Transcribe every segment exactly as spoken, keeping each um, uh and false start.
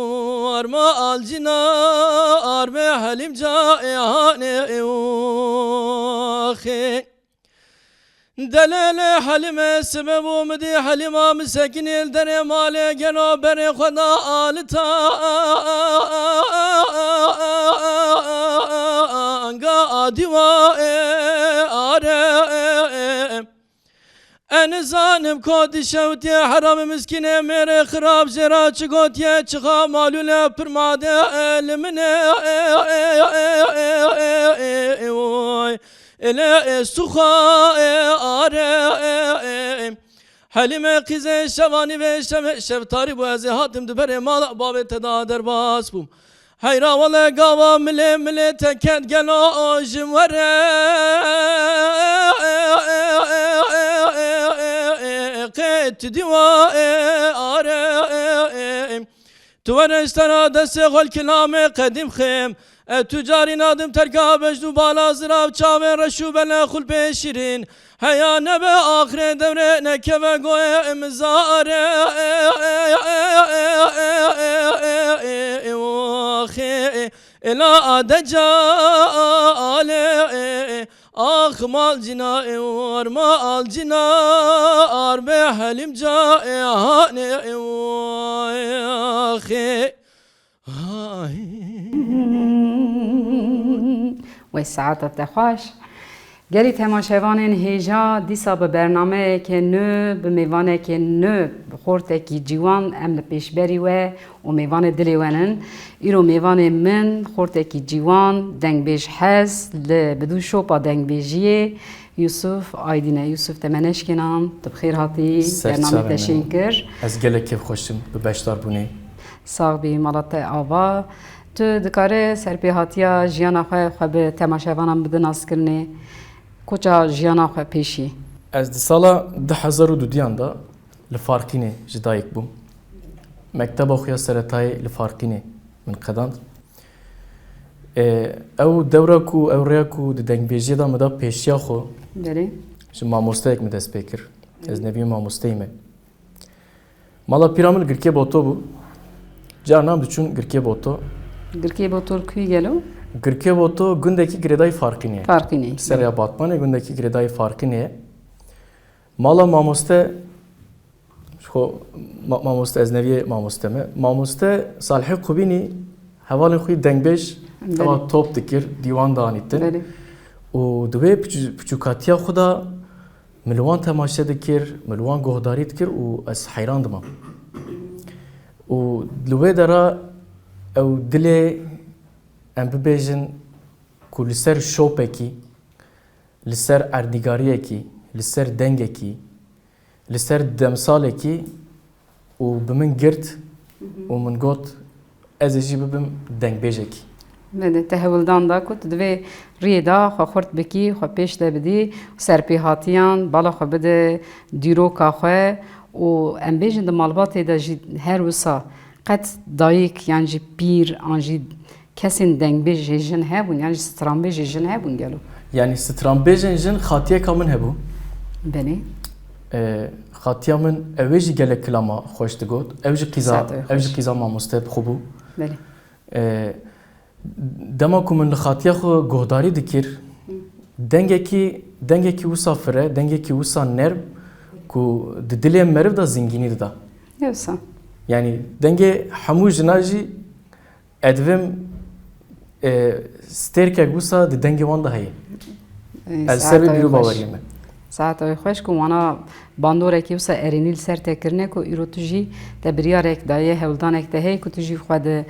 û arma alcîna armê Helîm ca ê hanê û axê. Delele Helîme sebeb û midî Helîma misekinê li derê malê gelo berê xwe da alita anga adîwa ê are. E nizanim ko dişewtiye heramê miskînê mêrê xirab jê ra çi gotiye, çixa malûle pir made li min e, oy, ele e suxa e, are e. Helîme qîzê şevanî vê şevê, şev tarî bû, ez ê hatim di berê mala bavê te da derbas bûm. Heyra wele gava milê milê te ket gelo ji were qê tu dîwa ê are. Tu were ji te ra destê xwe li kilamê qedîm xêm. E tu carî nadim terka bejd û bala zirav çavê reş û bele xulpê şîrîn. Heya nebe axirê dewrê nekeve goyê mizare. Ila adeca ale ax mal cina ê arma al cina arbe Helîm ca ê hanê ê axê. Wey saeta te xweş. Gelî temaşevanên hêja, dîsa bi bernameyeke nû, bi mêvanekê nû, bi xortekî ciwan em li pêşberî we û mêvanê dilê we nin. Îro mêvanê min xortekî ciwan, dengbêj hez, li bidû şopa dengbêjiyê, Yusuf Aydîn e. Yusuf, te me neşkênan, tu bi xêr hatî, bernamê te şên kir. Ez gelek kêfxweş im bi beşdarbûnê. Sax bî, mala te ava. Tu dikare serpêhatiya jiyana xwe, xwe bi temaşevanan bide naskirinê? Koça jiyana xwe pêşî? Ez di sala du hezar û dudiyan de li Farqînê ji dayik bûm. Mekteba xwe ya seretayê li Farqînê min qedand. E, ew dewra ku, ew rêya ku di dengbêjiyê de min da pêşiya xwe, Belê. Ji mamosteyek min dest pê kir. Ez neviyê mamosteyê me. Mala pîra min li Girkê Boto bû. Carinan diçûn Girkê Boto. Girkê Boto li kuyî gelo? Girkê Boto gundekî girêdayî Farqînê ye. Farqînê. Ser ya Batmanê gundekî girêdayî Farqînê ye. Mala mamoste, ji xwe ma-, mamoste, ez neviyê mamoste me. Mamoste Salihê Qubînî hevalên xwe yî dengbêj Belê. Teva top dikir, dîwan danîtin. Belê. Û di wê piçû-, piçûkatiya xwe de min li wan temaşe dikir, min li wan guhdarî dikir û ez heyran dimam. Û li wê dera ew dilê, em bibêjin, ku li ser şopekî, li ser erdnîgariyekî, li ser dengekî, li ser demsalekî û bi min girt û min got, ez ê jî bibim dengbêjekî. Belê, te hewldan da ku tu divê riyê de xwe xurt bikî, xwe pêş de bidî, serpêhatiyan, bala xwe bide dîroka xwe û em bêjin di malbatê de jî her wisa qet dayik yan jî pîr an jî kesên dengbêjê jin hebûn, yan jî stranbêjê jin hebûn gelo? Yanî stranbêjên jin xatiyeka min hebû. Belê. Ee, xatiya min ew ê jî gelek kilama xweş digot. Ew jî qîza, Saet ew ew jî xweş. Qîza mamoste bi xwe bû. Belê. Ee, dema ku min li xatiya xwe guhdarî dikir, Hı. dengekî, dengekî wisa fire, dengekî wisa nerm ku di dilê meriv de zingînî dida. Wisa. Yanî dengê hemû jina jî Ez divêm, e, stêrkek wisa di dengê wan de heye. Ê, Ez li ser vê bîr û baweriyê me. Saeta wê xweş ku wana bandorekî wisa erênî li ser te kirine ku îro tu jî te biryarek daye, hewldanek te heye ku tu jî xwe di,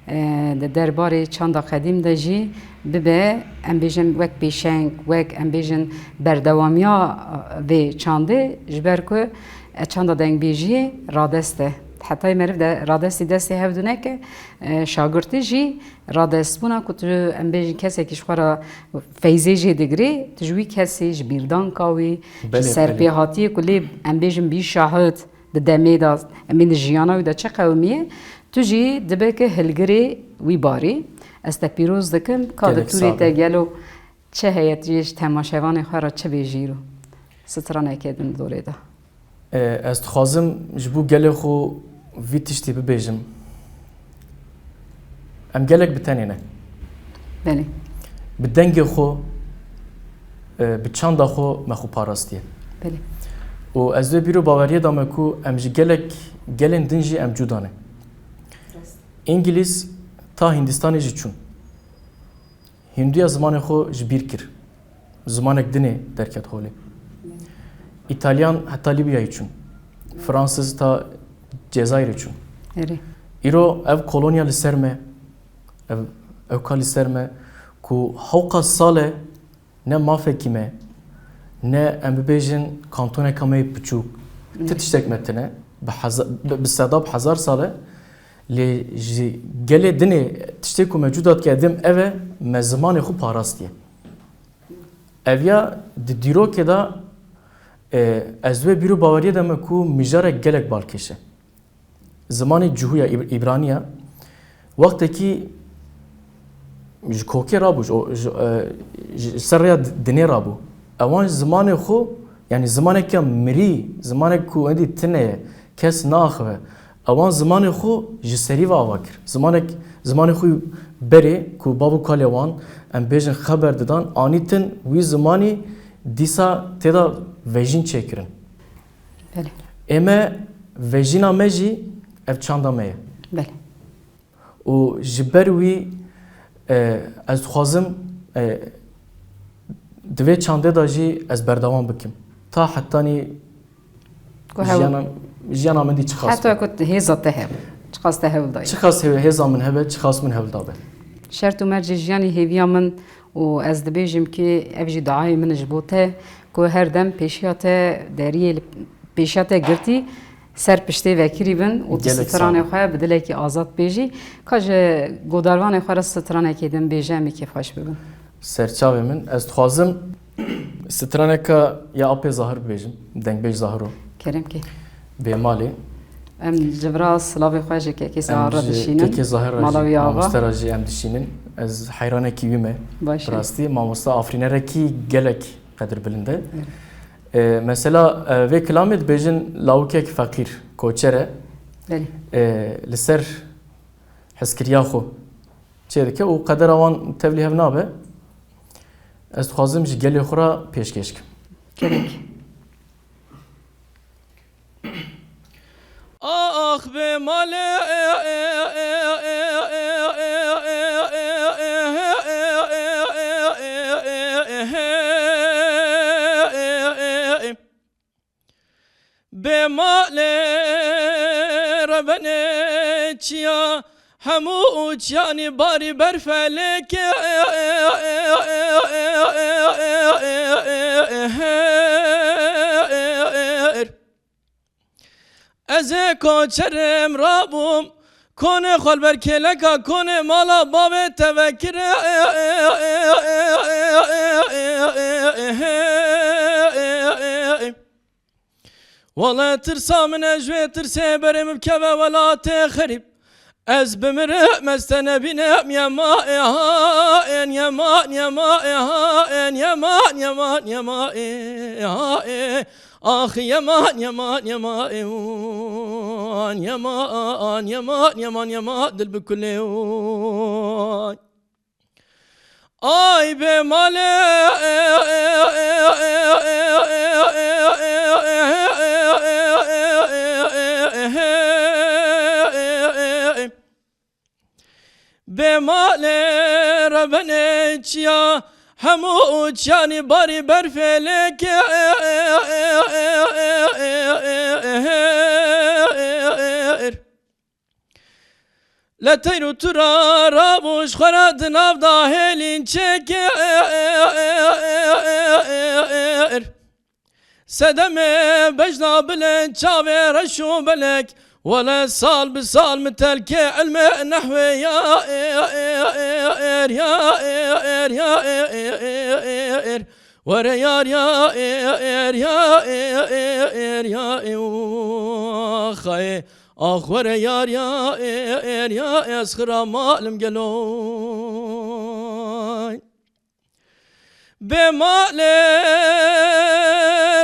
e, di derbarê çanda qedîm de jî bibe, em bêjin wek pêşeng, wek em bêjin berdewamiya, e, vê çandê, ji ber ku, e, çanda dengbêjiyê radest e. Hetayê meriv de radestî destê hev du neke, e, şagirtî jî radestbûna ku tu, em bêjin, kesekî ji xwe re feyzê jê digirê, tu ji wî kesî, ji bîrdanka wî, ji Belê, belê. serpêhatiyê ku lê, em bêjin, bî şahid di demê de, em ê di jiyana wî de çi qewimiye, tu jî dibe ki hilgirê wî barî. Ez te pîroz dikim, ka di Gelek tûrê sax te be. gelo çi heye, tu yê ji temaşevanê xwe re çi bêjî îro? Straneke din dorê de. E, ez dixwazim ji bo gelê xwe vî tiştî bibêjim. Em gelek bi tenê ne. Belê. Bi dengê xwe, e, bi çanda xwe me xwe parastiye. Belê. Û ez vê bîr û baweriyê de me ku em ji gelek gelên din jî em cuda ne. Rast. Îngilîz ta Hindistanê jî çûn. Hindiya zimanê xwe ji bîr kir. Zimanek dinê derket holê. Îtalyan heta Lîbyayê çûn. Fransız ta Cezayirê çûn. Erê. Îro ev kolonya li ser me, ev ewka li ser me ku hewqa sal e ne mafekî me, ne em bibêjin kantoneka me yê piçûk. Ti Erê. tiştek me tine, bi heza-, bi, bi seda bi hezar sal e. Lê ji gelê dinê tiştê ku me cuda dike, ev e, me zimanê xwe parastiye. Ev ya di dîrokê de, e, ez wê bîr û baweriyê de me ku mijarek gelek balkêş e. Zimanê cihû ya, Îb-, Îbraniya, wextekî ji kokê rabû, ji, ji, e, ji ser rêya di-, dinê rabû. Ewan zimanê xwe, yanî zimaneke mirî, zimanek ku endî tune ye, kes naaxive. Ewan zimanê xwe ji serî ve ava kir. Zimanek, zimanê xwe berê ku bav û kalê wan, em bêjin, xeber didan, anîtin wî zimanî dîsa tê de vejîn çêkirin. Belê. Ê me, vejîna me jî ev çanda me ye. Belê. Û ji ber wî, e, ez dixwazim, e, di vê çandê de jî ez berdewam bikim. Ta hetanî Ku hewl- jiyana, jiyana min dî çiqas Heta be. ku hêza te hebe. Çiqas te hewl dayî. Çiqas hê-, hêza min hebe, çiqas min hewl dabe. Şert û mercê jiyanî hêviya min û ez dibêjim ki ev jî duayê min ji bo te, ku her dem pêşiya te deriyê li pêşiya te girtî ser piştê vekirî bin û tu Gelek stranê sağ ol. xwe bi dilekî azad bêjî. Ka ji godarvanê xwe re stranekê din bêje, em ê kêfxweş bibin. Serçavê min, ez dixwazim straneka ya Apê Zahir bibêjim, dengbêj Zahiro. Kerem ke. Bê malê. Em ji vira silavê xwe ji Kekê Em Zahir re ji dişînin. Kekê Zahir re Mala jî, wî ava. Mamoste re jî em dişînin. Ez heyranekî wî me. Baş e. Bi rastî, mamoste afrînerekî gelek qedirbilind e. Evet. E, mesela, e, vê kilamê dibêjin lawikek feqîr, koçer e. Belê. E, li ser hezkiriya xwe çê dike û qedera wan tevlî hev nabe. Ez dixwazim ji gelê xwe re pêşkêş kim. Gerek. Ax be male Bê malê rebenê çiya, hemû çiyanî barî ber felekê. Ez ê koçerim rabûm, konê xwe li ber kêleka konê mala bavê te vekir. Wele tirsa min e ji wê tirsê berê min bikeve welatê xerîb. Ez bimirim, ez te nebînim, yema ê ha ên, yema, yema ê ha ên, yema, yema, yema ê ha ê. Ax yema, yema, yema ê, yema, yema, yema, dil bi kulê. Ay bê malê, bê malê rebenê çiya, hemû çiyanî barî berfê lêkir. Le teyr û tura rabû ji xwe re di nav da hêlîn çêkir. Sedemê bejna bilind çavê reş û belek, wele sal bi sal min telkê ilmê nehwê ya êr, ya êr, ya êr. Were yar ya êr, ya êr, ya êr, ya êr, xayê. Ax were yar ya êr, ya êr, ez xira malim gelo. Bê malê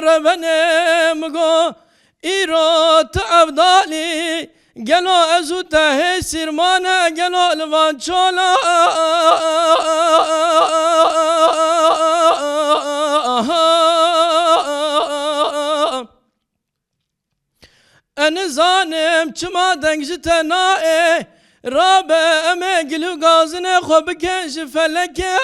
rebenê min go, îro tu evdalî, gelo ez û te hê sîrmane, gelo li van çola. E nizanim çima deng ji te naê, rabe em ê gil û gazinê xwe bikin ji felekê.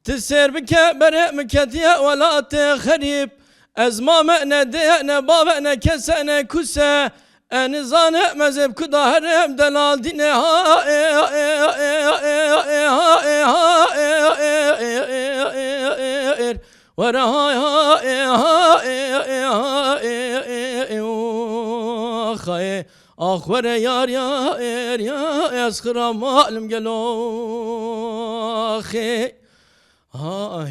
Ti sêr bike berê min ketiye welatê xerîb. Ez mame ne dê ne bave ne kese ne kuse. E nizane mezeb ku da herem delal dîne ha ê, ha ê, ha ê, ha ê, ha ê, were ha ê, ha ê, ha ê, ha ê, ê, ê, o, xayê. Ax were yar ya êr ya, ez xira malim gelo xê. Ay.